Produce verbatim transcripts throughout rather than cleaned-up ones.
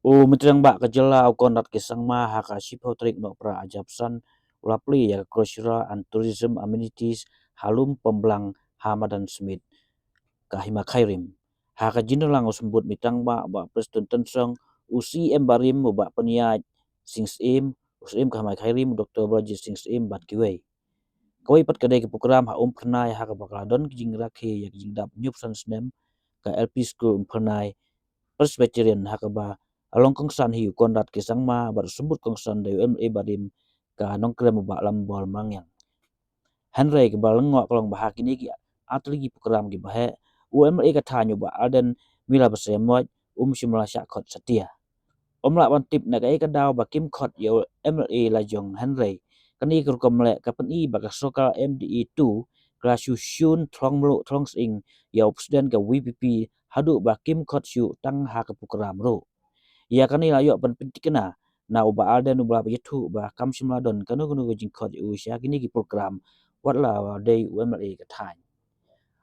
U Myntri Rangbah ka jylla u Conrad K Sangma ha ka shiphew tarik Nohprah arhajar arphew san u la plie ïa ka Cultural and Tourism Amenities ha Lum Pemblang ha Madan Smit, ka Hima Khyrim. Ha ka jingdon lang u Symbud Myntri Rangbah Bah Prestone Tynsong, u C E M barim u Bah Pynïaid Sing Syiem, u Syiem ka Hima Khyrim u Doktor Balajied Sing Syiem bad kiwei. Kawei pat ka dei ka program ha Umphyrnai ha kaba ka la don ka jingrakhe ïa ka jingdap hynñiewphew san snem ka L P School Umphyrnai Presbyterian, ha kaba la long kongsan hi u Conrad K Sangma bad u Symbud kongsan dei u M L A barim ka Nongkrem u Bah Lambor Mangiang. Hynrei kaba lyngngoh ka long ba ha kine ki artylli ki program kiba heh, u M L A ka thaiñ u Bah Ardent Miller Basaiawmoit um shym la shah khot satia. Ym lah ban tip na kaei ka daw ba kim khot ïa u M L A la jong, hynrei kane ka rukom leh ka pyni ba ka sorkar M D A two ka la shu shun thlong mluh thlong sying ïa u President ka V P P haduh ba kim khot shuh tang ha ka program ruh. Ïa kane la ïoh ban pynthikna na u Bah Ardent uba la ïathuh ba kam shym la don kano kano ka jingkhot ïa u sha kine ki program wat la dei u M L A ka thaiñ.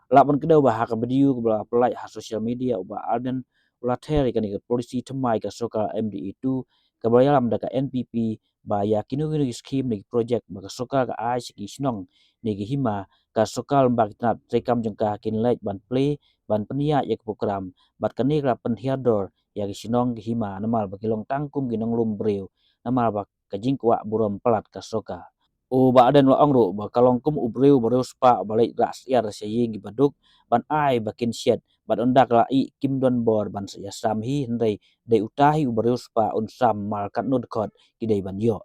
Lah ban kdew ba ha ka video kaba la pynlait ha social media u Bah Ardent u la ther ïa kane ka policy thymmai ka sorkar M D A two kaba ïalam da ka N P P ba ïa kino kino ki skim ne ki projek ba ka sorkar ka ai sha ki shnong ne ki hima, ka sorkar lem bad ki tnat treikam jong ka kin leit ban plie ban pynïaid ïa ka program, bad kane ka la pynhiar dor ïa ki shnong ki hima namar ba ki long tang kum ki nonglum briew namar ba ka jingkwah burom palat ka sorkar. U Bah Ardent u la ong ruh ba ka long kum u briew ba riewspah ba leit rah syiar sha ïing kiba duk ban ai ba kin shet, bad ynda ka la ïeh kim don bor ban ïasam hi, hynrei dei uta hi uba riewspah un sam mar katno dkhot ki dei ban ïoh.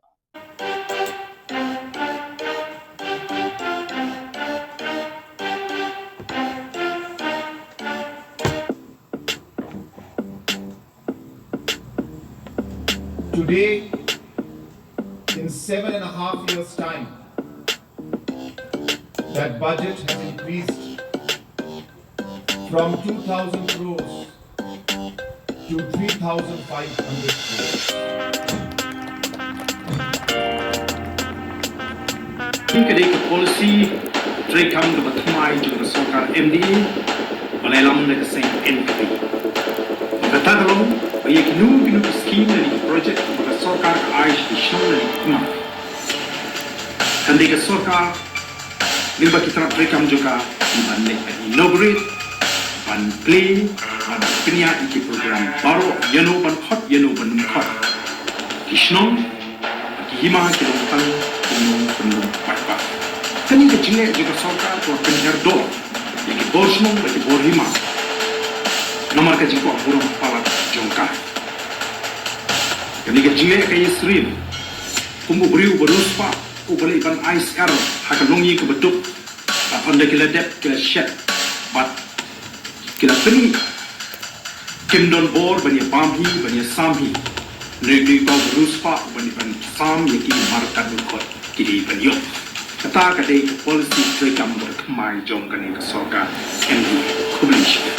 Today, in seven and a half years' time, that budget has increased from two thousand crores to three thousand five hundred crores. Ka dei ka policy treikam kaba thymmai jong ka sorkar M D A ba la ïalam da ka seng N P P. Kata ka long ba ïa kino kino ki skim ne ki project ba ka sorkar ka ai sha ki shnong ne ki hima, kan dei ka sorkar lyngba ki tnat treikam jong ka ban leit ban inaugurate, ban plie, ban pynïaid ïa ki program baroh, ïano ban khot ïano ban ym khot. Ki shnong ki hima ki long tang ki nongpynlong paidbah. Kane ka jingleh jong ka sorkar ka la pynhiar dor ïa ki bor shnong bad ki bor hima namar ka jingkwah burom palat jong ka. Kane ka jingleh ka ïasyriem kum u briew uba riewspah uba leit ban ai syiar ha ka longïing kaba duk, bad ynda ki la dep ki la shet bad ki la pyni kim don bor ban ïabam hi ban ïasam hi. Ngi dei ba u riewspah ban ïa ban sam ïa ki mar katno dkhot ki dei ban ïoh. Kata ka dei ka policy treikam ba thymmai jong kane ka sorkar M D A. Khublei shibun.